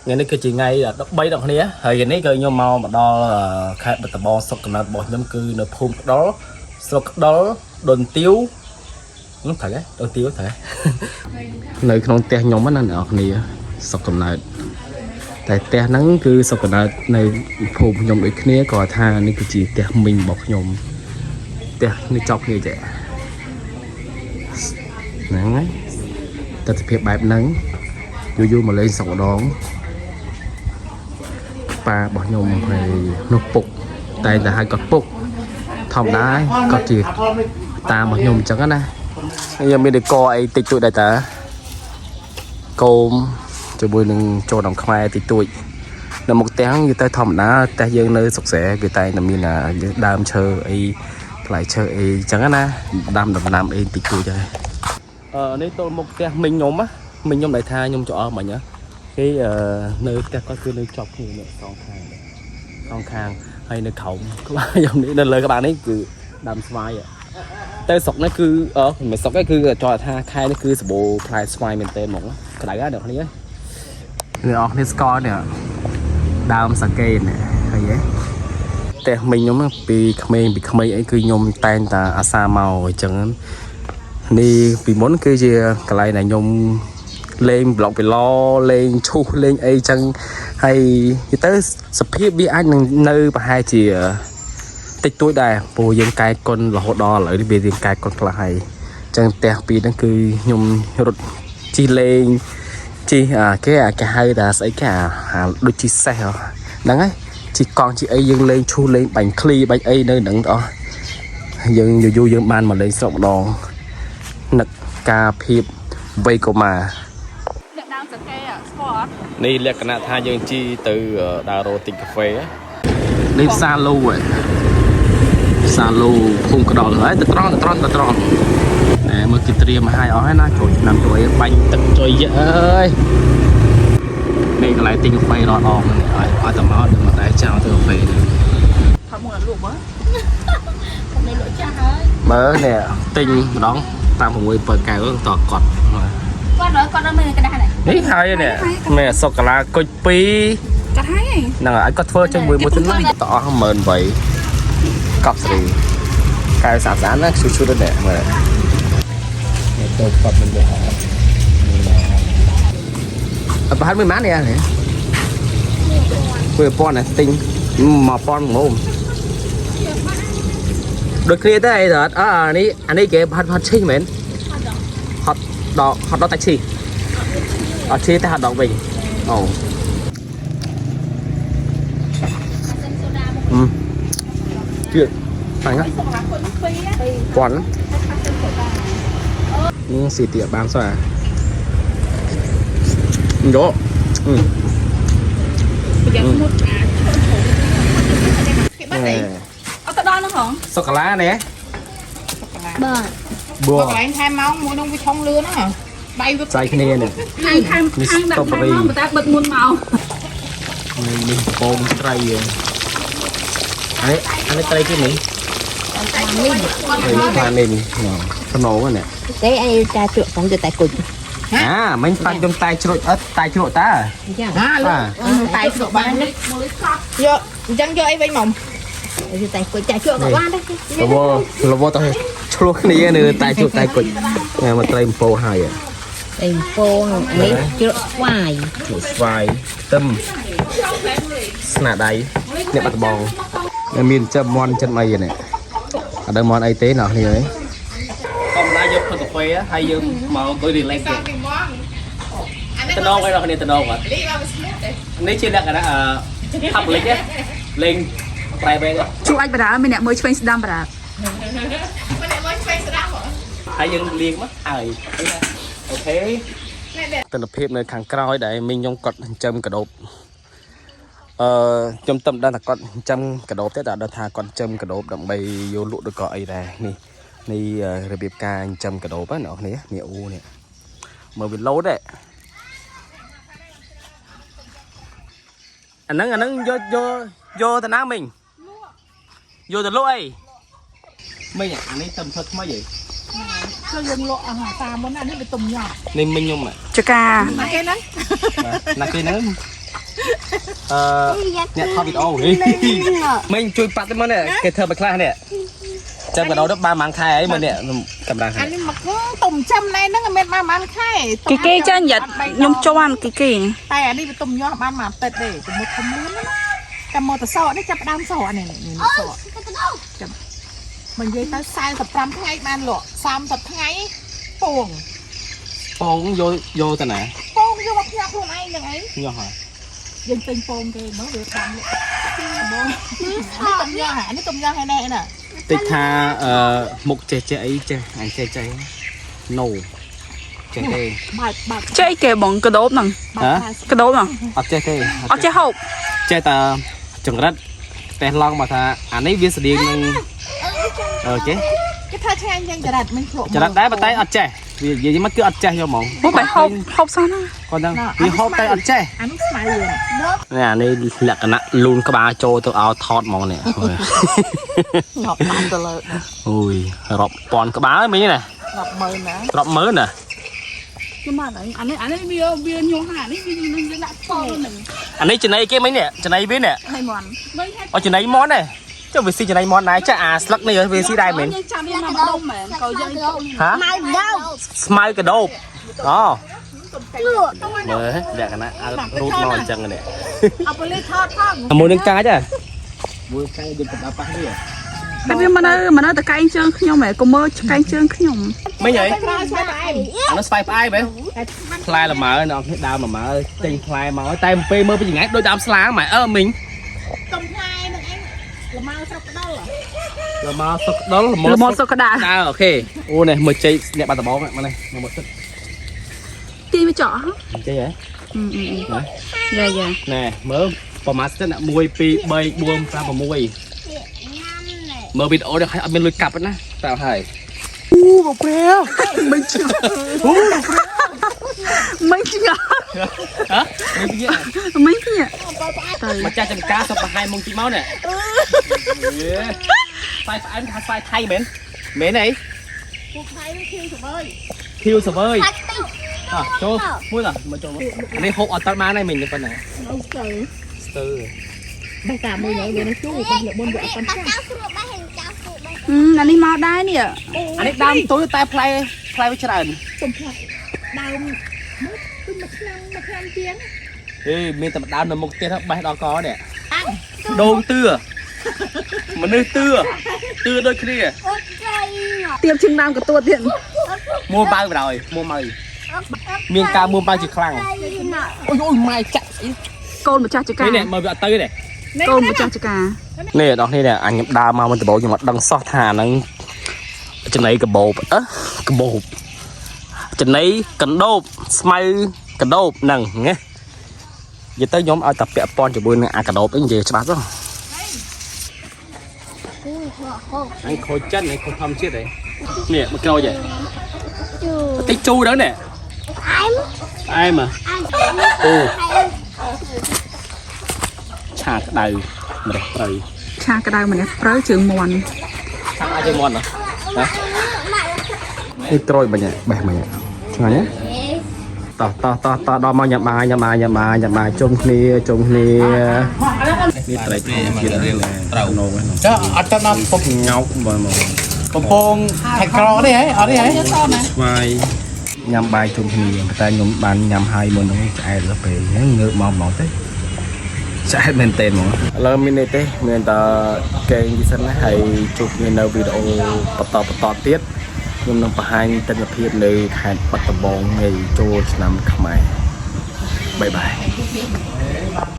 ថ្ងៃនេះគឺជាថ្ងៃ13ដល់គ្នាហើយថ្ងៃនេះគឺខ្ញុំមកដល់ខេត្តបាត់ដំបងស្រុកកំណើតរបស់ខ្ញុំគឺនៅភូមិក្ដុលស្រុកក្ដុលដុនទាវហ្នឹងត្រូវទេដុនទាវត្រូវទេ នៅក្នុងផ្ទះខ្ញុំណាអ្នកនរគ្នាស្រុកកំណើតតែផ្ទះហ្នឹងគឺស្រុកកំណើតនៅភូមិខ្ញុំដូចគ្នាក៏ថានេះគឺជាផ្ទះមីងរបស់ខ្ញុំផ្ទះនេះចប់គ្នាចេះហ្នឹងហើយទស្សនភាពបែបហ្នឹងយូរយូរមកលេងស្រុកម្ដងប៉ារបស់ខ្ញុំហើយនោះពុកតែតែហៅគាត់ពុកធម្មតាគាត់ជាតាមរបស់ខ្ញុំអញ្ចឹងណាខ្ញុំមានដកអីតិចតួចដែរតា គោមជាមួយនឹងចូលដំខ្មែរតិចតួចនៅមុខផ្ទះហ្នឹងវាទៅធម្មតាផ្ទះយើងនៅសុកស្រែវាតែងតែមានអាដើមឈើអីផ្លែឈើអីចឹងណាដាំដំណាំអីតិចតួចហើយអឺនេះទល់មុខផ្ទះមីងខ្ញុំណាមីងខ្ញុំដែលថាខ្ញុំចោលមិញណាគេអឺនៅផ្ទះគាត់គឺនៅជាប់គ្នានេះសងខាងនេះសងខាងហើយនៅក្រោមក្បាលខ្ញុំនេះនៅលើក្បាលនេះគឺដើមស្វាយហ៎ តែស្រុកនេះគឺអឺមិនមែនស្រុកទេគឺចង់ថាខែនេះគឺសម្បូរផ្លែស្វាយមែនតើហ្មងក្តៅណាស់អ្នកគ្នាអ្នកនរគ្នាស្គាល់នេះដើមសាកេនេះឃើញទេផ្ទះមីងខ្ញុំហ្នឹងពីក្មេងពីក្មេងអីគឺខ្ញុំតែងតែអាសាមកអញ្ចឹងនេះពីមុនគឺជាកន្លែងដែលខ្ញុំលេងប្លុកពីឡលេងឈូសលេងអីចឹងហើយនិយាយទៅសភាពវាអាចនឹងនៅប្រហែលជា តិចតួចដែរព្រោះយើងកែកុនរហូតដល់ឥឡូវនេះវារៀងកែកុនខ្លះហើយអញ្ចឹងផ្ទះពីរហ្នឹងគឺខ្ញុំរត់ជីលេងជីអាគេអាគេហៅថាស្អីគេអាអាដូចជីសេះហ៎ហ្នឹងហើយជីកង់ជីអីយើងលេងឈូសលេងបាញ់ឃ្លីបាញ់អីនៅហ្នឹងទាំងអស់យើងយូរយូរយើងបានមកលេងស្រុកម្ដងនឹកការភាពវ័យកុមារ អ្នកដើមសាកេស្គាល់អត់ នេះលក្ខណៈថាយើងជីទៅដើររោទិញកាហ្វេនេះផ្សារលូហ៎ផ្សារលូភូមិក្ដុលហើយទៅត្រង់ទៅត្រង់ទៅត្រង់ណែមើលគេត្រៀមមកឲ្យអស់ហើយណាចូលឆ្នាំចូលអីបាញ់ទឹកចុយអើយនេះកន្លែងទិញកាហ្វេរត់អងនេះឲ្យឲ្យតែមកដឹងមកដែរចោលទៅកាហ្វេនេះ ថតមកលក់បើនៅលក់ចាស់ហើយ មើលនេះទិញម្ដងតាម6 7កែវតកត់ គាត់ដល់គាត់ដល់មានกระดาษនេះ នេះហើយនេះមែនសូកូឡាគុជ2 គាត់ហើយ ហ្នឹងហើយគាត់ធ្វើចេញមួយមួយទៅណាតអស់18000កប់សេរីកែវស្អាតស្អាតណាឈូឈូទៅនេះមើលនេះទៅកប់មិនទៅអត់អត់ប្រហែលមួយម៉ាននេះនេះ1000ណាទិញ1000ងងដូចគ្នាទេអីទៅអត់អានេះអានេះគេហាត់ហាត់ឈីងមែនហត់ដកហត់ដកតែឈីអត់ឈីតែហត់ដកវិញអូ ទៀតបាញ់ហ៎ សូកូឡាគាត់ពីរ ពាន់នេះស៊ីទៀតបានសោះអាយកអឺ ប្រយ័ត្នមុតអាគេបាត់អីអត់ទៅដល់ហ្នឹងហង សូកូឡានេះ បាទ បួ កន្លែងថែមម៉ោងមួយនោះវាឆុងលឿនណាដៃវា ចៃគ្នានេះ ខាងខាងខាងដាក់ខាងមកតែបិទមុនមក នេះនេះពងត្រីហ៎អានេះអានេះត្រីគេនេះនេះផ្លានេះស្នូហ្នឹង ទេអីតែជ្រក់ផងទៅតែគុជ អាមិញប៉ាច់ខ្ញុំតែជ្រុចអត់តែជ្រក់តា អញ្ចឹង ណាលឿ បាទ នតែស្រុកបានយកអញ្ចឹងយកអីវិញមក ទៅតែគុជតែជ្រក់ក៏បានដែរ លវលវទៅឆ្លោះគ្នានៅតែជ្រក់តែគុជញ៉ាំមកត្រីអំពោហើយ អីពងនេះជ្រក់ស្វាយ ជ្រក់ស្វាយខ្ទឹមស្នាដៃអ្នកបាត់ដំបងមានចិត្តមន់ចិត្តអីនេះអត់ដឹងមន់អីទេអ្នកគ្នាអើយធម្មតាយកផឹកកាហ្វេហើយយើងមកអង្គុយ relax សាពីមក តំណងឲ្យអ្នកគ្នាតំណងអត់ លីមកស្មូតទេ នេះជាលក្ខណៈ public លេង private ជួអាចបដាមានអ្នកមើលឆ្វេងស្ដាំបដា មិនមកឆ្វេងស្ដាំហ៎ ហើយយើងលាងមកហើយអូខេទស្សនភាពនៅខាងក្រោយដែលមីងខ្ញុំគាត់ចិញ្ចឹមកដូបអឺខ្ញុំតែមិនដឹងថាគាត់ចិញ្ចឹមកដូបទេតែដឹងថាគាត់ចិញ្ចឹមកដូបដើម្បីយកលក់ឬក៏អីដែរនេះនេះរបៀបការចិញ្ចឹមកដូបណាអ្នកនរនេះអូនេះមើលវាលោតទេអាហ្នឹងអាហ្នឹងយកយកយកទៅណាមីងយកទៅលក់អីមីងអានេះទៅធ្វើថ្មីហី ចូលយើងលក់អាហារតាមមុនអានេះវាទុំញាប់ នេះមីងខ្ញុំ ចកា ណាគេហ្នឹង ណាគេហ្នឹង អឺអ្នកថតវីដេអូហីមិញជួយប៉ាត់ទៅមើលនេះគេធ្វើមកខ្លះនេះចាំកដោទៅបានប៉ុន្មានខែអីមើលនេះកម្លាំង អានេះមកទុំចាំណែហ្នឹងមិនបានប៉ុន្មានខែ គីគីចាញ៉ាត់ខ្ញុំជន់គីគី តែអានេះវាទុំញាស់បានមួយទឹកទេជាមួយធំលឿនណាតែមកតសក់នេះចាប់ដើមសក់នេះនេះសក់ចាំមកនិយាយទៅ45ថ្ងៃបានលក់30ថ្ងៃពង ពងយកយកទៅណា ពងយកមកផ្ញើខ្លួនឯងនឹងអី ញាស់ហើយ យើងទិញពងគេមើលវាតាមលក់បងនេះទុំញាស់អានេះទុំញាស់ហើយណែណា តិចថាអឺមុខចេះចេះអីចេះអញចេះចេះ no ចេះទេ បើកបើក ចេះគេបងកដោបហ្នឹង បើក កដោបហ្នឹង អត់ចេះទេ អត់ចេះហូប ចេះតែចង្រិតតែឡងមកថាអានេះវាស្តៀងនឹងអូខេ គេថាឆ្ងាញ់យ៉ាងចរិតមិនជ្រក់ ចរិតដែរប៉ុន្តែអត់ចេះវានិយាយមកគឺអត់ចេះយកហ្មង ហូបបែហូបហូបសោះណា គាត់ដឹងវាហូបតែអត់ចេះ អានោះស្មៅហ្នឹង នេះអានេះលក្ខណៈលូនក្បាលចូលទៅឲ្យថតហ្មងនេះ ងាប់បានទៅលើ អូយរាប់ពាន់ក្បាលហ្នឹងមិញណា ងាប់មើលណា រាប់ម៉ឺនណា ខ្ញុំមកអានេះអានេះវាវាញាស់អានេះវានឹងយើងដាក់ពងហ្នឹង អានេះចំណីគេមិញនេះចំណីវានេះ ហើយមន់វិញហើយ អូចំណីមន់ទេចុះវាស៊ីចំណីមន់ដែរចាអាស្លឹកនេះវាស៊ីដែរមែន យើងចាំវាមកម្ដុំមែនក៏យើង ហ៎ ម៉ៅដោ ស្មៅកដោបអូមើលលក្ខណៈអើរូតមកអញ្ចឹងនេះ អបលីថតផង មួយនឹងកាចហ៎មួយកាចយើងកណ្ដាលប៉ះវា តែវាមកនៅមកនៅតកែងជើងខ្ញុំហ៎កុំមើលឆ្កែងជើងខ្ញុំ មិញហី ក្រោយស្វាយផ្អែម អានោះស្វាយផ្អែមហ៎ផ្លែល្មើអ្នកនរដើមល្មើទិញផ្លែមកតែពេលមើលពីចង្ងាយដូចដើមស្លាម៉ែអើមីង កំផ្លែនឹងឯងល្មើស្រុកក្ដុល ល្មើសុកដុល ល្មមសុកដា ដើអូខេអូនេះមើលជ័យអ្នកបាត់ដំបងមកនេះមកទឹក ទីវាចော့ហ៎ ជ័យហ៎ យ៉ាយ៉ា ណែមើលប្រហែលស្ទិន1 2 3 4 5 6មើលវីដេអូនេះឲ្យអត់មានលុយកាប់ទេណាប្រាប់ហើយអូបងព្រះ មិនឆ្ងល់មិនឆ្ងល់ ហ៎ មិនភ្ញាក់ទៅ ម្ចាស់ចំការសុំបង្ហាញមុខទីមកនេះស្វាយផ្អែមថាស្វាយថៃមែនមែនអី ពួកថៃនឹងខៀវសបើយ ខៀវសវើយអ่ะចូលមួយតមកចូលអានេះហូបអត់តបានហើយមិញប៉ុណ្ណា នៅស្ទើ ស្ទើ បេះតាមួយនៅវានៅជូរបេះលបនវាអត់តាន់ចាស់ អានេះមកដែរនេះ អានេះដើមទូតែផ្លែផ្លែវាច្រើន កំផ្លែដើមមកគឺមួយឆ្នាំមួយឆ្នាំជាង ហេមានតែដើមនៅមុខផ្ទះបេះដល់កនេះ អាំង ដូងទឿមនុស្សទឿទឿដូចគ្នា ទៀបជាងដើមកទួតទៀត មួបៅបណ្ដោយមួម៉ៅមានការមួបៅជាខ្លាំងអូយអូយម៉ែចាក់ស្អី កូនម្ចាស់ចកា នេះនេះមើលវាអត់ទៅនេះ កូនម្ចាស់ចកា នេះដល់នេះអញខ្ញុំដើរមកមិនដំបូងខ្ញុំអត់ដឹងសោះថាហ្នឹងចំណីកបោបអឺកបោបចំណីកណ្ដូបស្មៅកណ្ដូបហ្នឹងណានិយាយទៅខ្ញុំឲ្យតែពាក់ព័ន្ធជាមួយនឹងអាកណ្ដូបអីនិយាយច្បាស់ទៅអញខូចចិនអញខូចធម្មជាតិហីនេះមកក្រោយហីតិចជូរទៅនេះផ្អែមអូឆាក្តៅម្រេះព្រៅ ឆាក្តៅម្នាក់ព្រៅជើងមន់ ឆាអាចឲ្យមន់ហ៎នេះក្រូចបាញ់បេះបាញ់ឆ្ងាញ់ហ៎តោះតោះតោះតោះដល់មកញ៉ាំបាយញ៉ាំបាយញ៉ាំបាយញ៉ាំបាយជុំគ្នាជុំគ្នានេះត្រីធម្មជាតិត្រូវនង ចុះអត់ទៅដល់ ពុកញោកបើមក កំពងខេត្តក្រនេះហ៎អត់ទេហ៎ ស្វាយញ៉ាំបាយជុំគ្នាប៉ុន្តែខ្ញុំបានញ៉ាំហើយមុនហ្នឹងឆ្អែតដល់ពេលហ្នឹងងើបមកហ្មងទេឆ្អែតមែនតើហ្មងឥឡូវមាននេះទេមានតែកេងទីសិនណាហើយជួបគ្នានៅវីដេអូបន្តបន្តទៀតខ្ញុំនឹងបង្ហាញទិដ្ឋភាពនៅខេត្តបាត់ដំបងនៃចូលឆ្នាំខ្មែរបាយបាយ